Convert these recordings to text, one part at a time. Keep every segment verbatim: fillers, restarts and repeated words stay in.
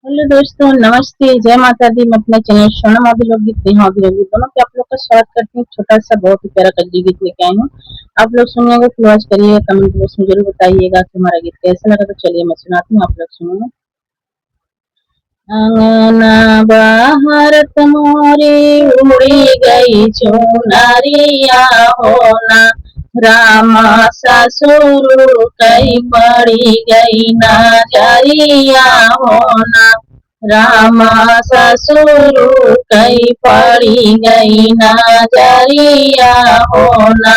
हेलो दोस्तों, नमस्ते, जय माता दी। मैं अपने चैनल सोनम अवधी लोकगीत, नेहा अवधी लोकगीत दोनों पे आप लोग का स्वागत करती हूँ। छोटा सा बहुत ही प्यारा कजरी गीत लेके आई हूँ, आप लोग सुनिएगा, फॉलो करिएगा, कमेंट बॉक्स में जरूर बताइएगा कि हमारा गीत कैसा लगा। तो चलिए मैं सुनाती हूँ, आप लोग सुनिए। अंगना बहारत मोरी उड़ी गई चुनरिया हो ना, रामा ससुर कई पड़ी गई नजरिया हो ना, रामा ससुर कई पड़ी गई नजरिया हो ना।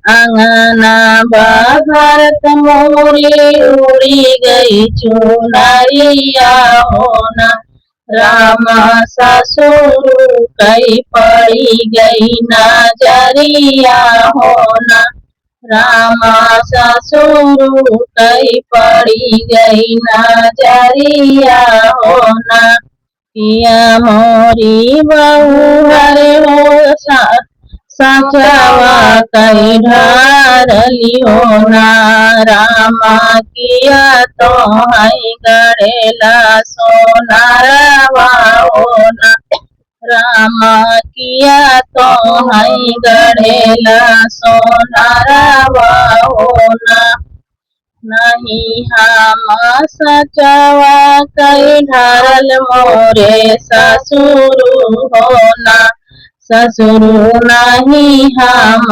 अंगना बहारत मोरी उड़ी गई चुनरिया हो ना, रामा ससुर कई पड़ी गई नजरिया हो ना, रामा ससुर कई पड़ी गई नजरिया हो ना। किया मोरी बहू हरे हो सा-, साचवा कई ढारली हो ना, रामा किया तो है गड़ेला सोनारवा हो ना, रामा किया तो है गड़ेला सोनारवा हो ना। नहीं हम सचवा कई ढारल मोरे ससुर हो ना, ससुर नहीं हम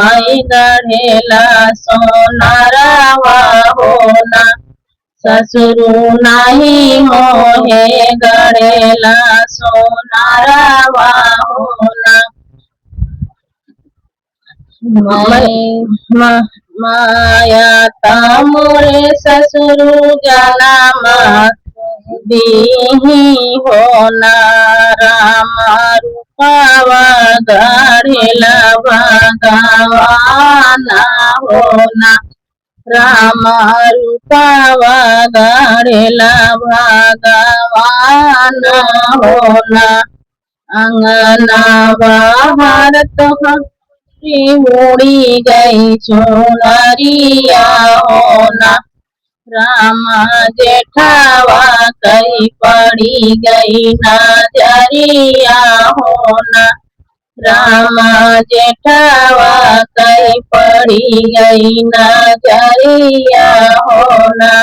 गढ़ेला सोनारवा हो ना, ससुर नहीं मोहे गढ़ेला सोनारवा हो ना। माय-, मा-, माया ता मोरे ससुर जनमा दीही हो ना, रामा रूपावा गढ़ेला भगवान हो ना, रामा रूपावा गढ़ेला भगवान हो ना। अंगना बहारत मोरी उड़ी गई चुनरिया हो ना, रामा जेठावा कई पड़ी गई नजरिया हो ना, रामा जेठावा कई पड़ी गई नजरिया हो ना।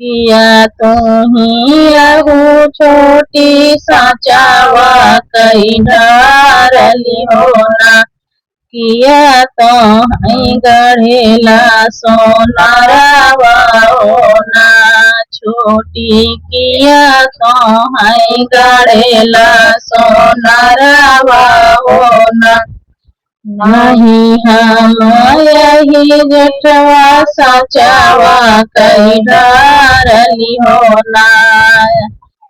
किया तोही अहू छोटी साचवा कई ढारली हो ना, किया तो है गढ़ेला सोनारवा हो ना, छोटी किया तो है गढ़ेला सोनारवा हो ना। नहीं हम यही जेठवा साचवा कई ढारली हो ना,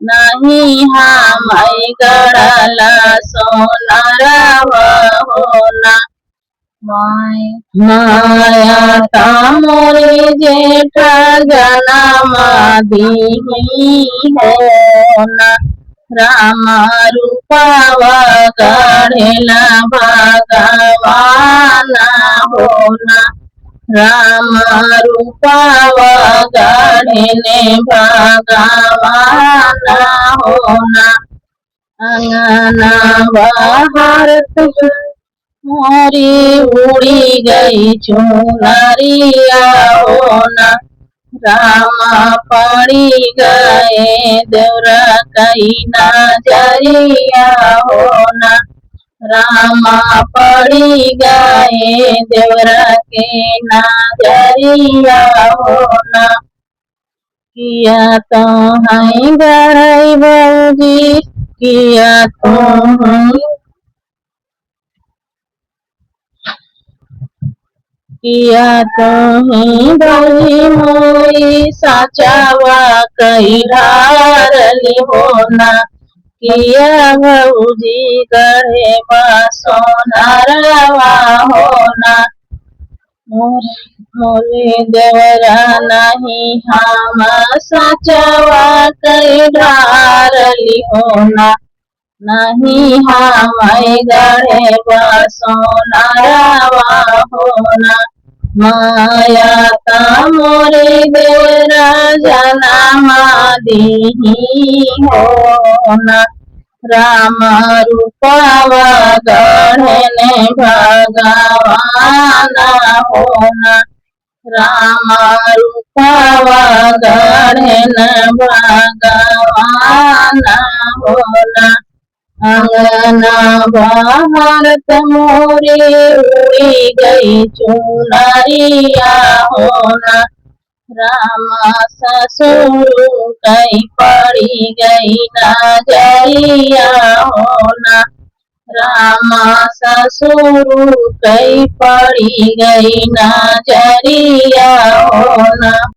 नहीं हम गढ़ेला सोनारवा हो ना। माय-, माया ता मोरे जेठा जनमा दीही हो ना, रामा रूपावा गढ़ेला भगवान हो ना, रामा रूपावा गढ़ेले भगवान हो ना। अंगना बहारत मोरी उड़ी गई चुनरिया हो ना, रामा पड़ी गए देवरा कई नजरिया हो ना, रामा पड़ी गए देवरा के नजरिया हो ना। किया तो है गढ़ई भौजी, किया तो है, किया तो है बड़ी मोरी साचवा कई ढारली हो ना, किया भौजी गढ़े बा सोनारवा हो ना। मोरे, मोरे देवरा नहीं हम साचवा कई ढारली हो ना, नहीं हम गढ़े बा सोनारवा हो ना। माया ता मोरी बेरा जनमा दिही हो ना। राम रूपवा गढ़न भगवान हो ना। राम रूपवा गढ़न भगवान हो ना। अंगना बहारत मोरी उड़ी गई चुनरिया हो ना। राम ससुर कई पड़ी गई नजरिया हो ना। राम ससुर कई पड़ी गई नजरिया हो ना।